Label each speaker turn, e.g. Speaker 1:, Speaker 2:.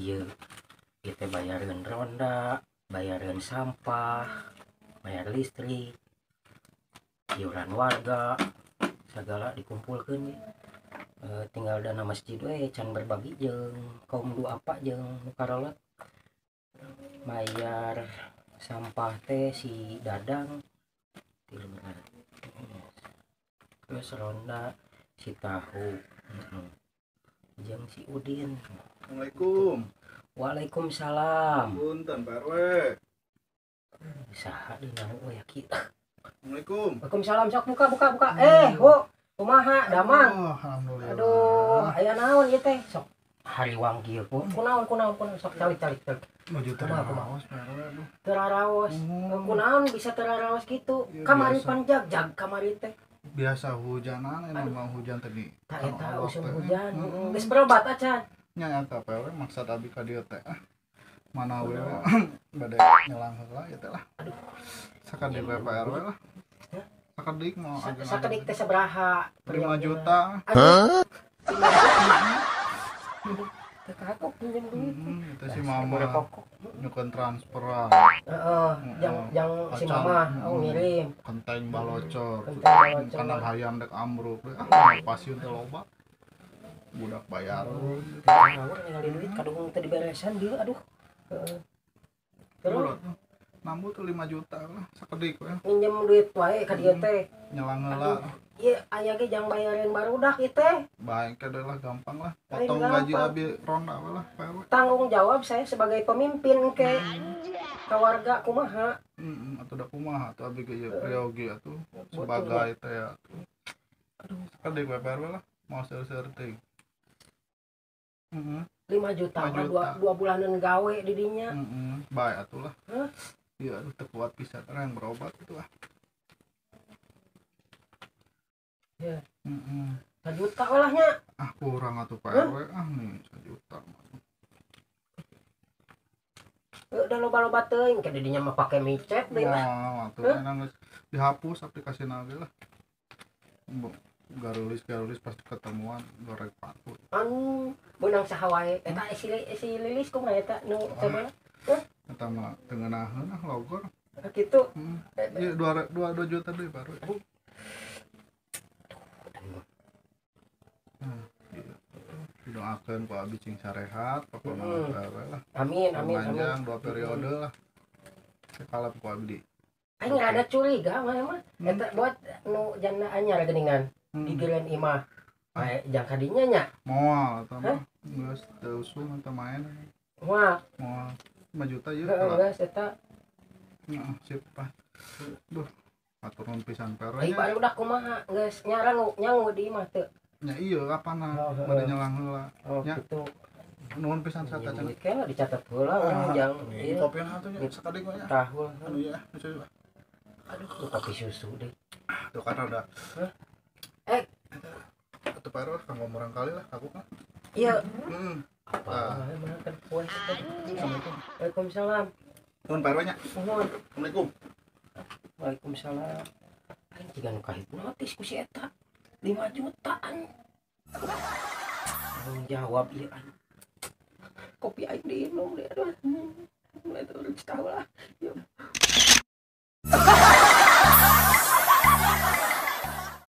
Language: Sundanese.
Speaker 1: Ieu ieu teh bayareun ronda, bayareun sampah, bayar listrik, iuran warga, segala dikumpulkeun ge. Tinggal dana masjid we can berbagi jeung kaum duafa jeung nu karolot. Bayar sampah teh si Dadang terus ronda si Tahu jeung si Udin.
Speaker 2: Assalamualaikum.
Speaker 1: Waalaikumsalam.
Speaker 2: Punten Pak RW.
Speaker 1: Saha deui nang we kieu.
Speaker 2: Assalamualaikum.
Speaker 1: Waalaikumsalam, sok buka buka buka. Ho, kumaha damang?
Speaker 2: Oh, alhamdulillah.
Speaker 1: Aduh, aya naon ieu teh? Sok hariwang kieu. Kunaon kunaon kunaon sok calik calik calik.
Speaker 2: Nuju
Speaker 1: Kumaha, kumaha?
Speaker 2: teu Pak RW aduh.
Speaker 1: Teu raraos. Kunaon bisa teu raraos kitu?
Speaker 2: Iya,
Speaker 1: Kamari
Speaker 2: biasa.
Speaker 1: pan jag-jag kamari teh.
Speaker 2: Biasa hujanan ini mah hujan tadi.
Speaker 1: Tah eta
Speaker 2: Anu
Speaker 1: usum
Speaker 2: awak teh.
Speaker 1: hujan. Geus berobat acan.
Speaker 2: Nya eta Pak RW maksad abi ka dieu teh. Ah, mana we bade nyelang heula ieu teh lah.
Speaker 1: Aduh.
Speaker 2: Sakedik we Pak RW lah.
Speaker 1: Hah?
Speaker 2: Sakedik mau agen-agen.
Speaker 1: Sakedik teh sabaraha?
Speaker 2: 5 juta.
Speaker 1: Aduh. Teu kagok pinjem duit.
Speaker 2: Itu si mama
Speaker 1: Kokok.
Speaker 2: Nyukeun transferan.
Speaker 1: Heeh, jang si
Speaker 2: Kacang.
Speaker 1: mama oh ngirim.
Speaker 2: Kenteng balocor.
Speaker 1: Kenteng balocor.
Speaker 2: Kandang hayam dek ambruk. Ah, pasieun teh loba. Budak bayar.
Speaker 1: Ngawur ningali duit kadung teu diberesan dieu aduh. Heeh. Terus
Speaker 2: Nambu tuh 5 juta lah sakedik we.
Speaker 1: Minjem duit wae ka dieu teh.
Speaker 2: Nyelang heula.
Speaker 1: Ieu aya ge jang bayarin barudak ieu teh.
Speaker 2: Baik teh lah gampang lah.
Speaker 1: Lain
Speaker 2: Potong gaji
Speaker 1: gampang.
Speaker 2: Abi ronda we lah Pak RW.
Speaker 1: Tanggung jawab saya sebagai pemimpin ke ka warga kumaha?
Speaker 2: Heeh, atuh da kumaha atuh abi ge ieu priyogi atuh sebagai teh atuh.
Speaker 1: Aduh.
Speaker 2: Sakedik we Pak RW lah. Mau seur-seur teuing. Heeh.
Speaker 1: 5 juta
Speaker 2: 5
Speaker 1: mah
Speaker 2: juta.
Speaker 1: dua bulanan gawe di dinya.
Speaker 2: Heeh, baik atuh lah.
Speaker 1: Hah?
Speaker 2: Iya, aduh teu kuat pisan yang berobat itu ah.
Speaker 1: Ya.
Speaker 2: Heeh.
Speaker 1: 1 juta we lah nya.
Speaker 2: Ah kurang atuh Pak
Speaker 1: Hah?
Speaker 2: RW ah nih 1 juta.
Speaker 1: Udah loba-loba teuing ke di dinya mah pake micet deui lah.
Speaker 2: Wah, atuh
Speaker 1: Hah?
Speaker 2: enak geus dihapus aplikasi ge lah. Garulis-garulis pasti ketemuan goreng paku.
Speaker 1: Anu beunang saha wae eta si Lilis kumaha eta nu coba
Speaker 2: Eta mah teu ngeunaheun ah logor.
Speaker 1: Kitu.
Speaker 2: Heeh. Ieu 2 2 2 juta deui baru. Nah, iya. Didoakeun ku abi cing sarehat, pokona Pak RW lah.
Speaker 1: Amin amin amin.
Speaker 2: Panjang 2 periode lah. Sekalap ku abi di.
Speaker 1: Aing rada curiga mah mah. Eta buat nu janda anyar geuningan gigireun imah. Bae jang kadinya nya.
Speaker 2: Moal eta mah. Geus teu usum eta main.
Speaker 1: Moal.
Speaker 2: Moal 5 juta ieu.
Speaker 1: Heeh, geus eta.
Speaker 2: Heeh, sip ah. Duh, atur nuhun pisan Pak RW.
Speaker 1: Ai barudak kumaha geus nyarangu nyangu di imah teu.
Speaker 2: Nya iya kapan
Speaker 1: Oh, heeh.
Speaker 2: bade nyelang heula.
Speaker 1: Oh
Speaker 2: Nya.
Speaker 1: gitu.
Speaker 2: Nuhun pisan
Speaker 1: Minjem
Speaker 2: sakacan.
Speaker 1: duit kela dicatat heula urang jang
Speaker 2: Ini
Speaker 1: ieu
Speaker 2: kopi atuh nya sakedik we nya.
Speaker 1: tahu lah.
Speaker 2: Anu ya, lucu.
Speaker 1: Aduh, tuh kopi susu deh.
Speaker 2: Tuh kan rada.
Speaker 1: Hah? Eh.
Speaker 2: Atuh Pak RW kanggo murang kali lah aku kan.
Speaker 1: Iya.
Speaker 2: Heeh.
Speaker 1: Apa
Speaker 2: Ah.
Speaker 1: emang kan puas.
Speaker 2: Assalamualaikum.
Speaker 1: Waalaikumsalam.
Speaker 2: Nuhun Pak RW nya.
Speaker 1: Nuhun.
Speaker 2: Assalamualaikum.
Speaker 1: Waalaikumsalam. Aing jiga nu kahipnotis ku si eta. 5 jutaan. Tanggung jawab ieu aing. Kopi aing diinum deh aduh. Mulai terus tahu lah. Ya.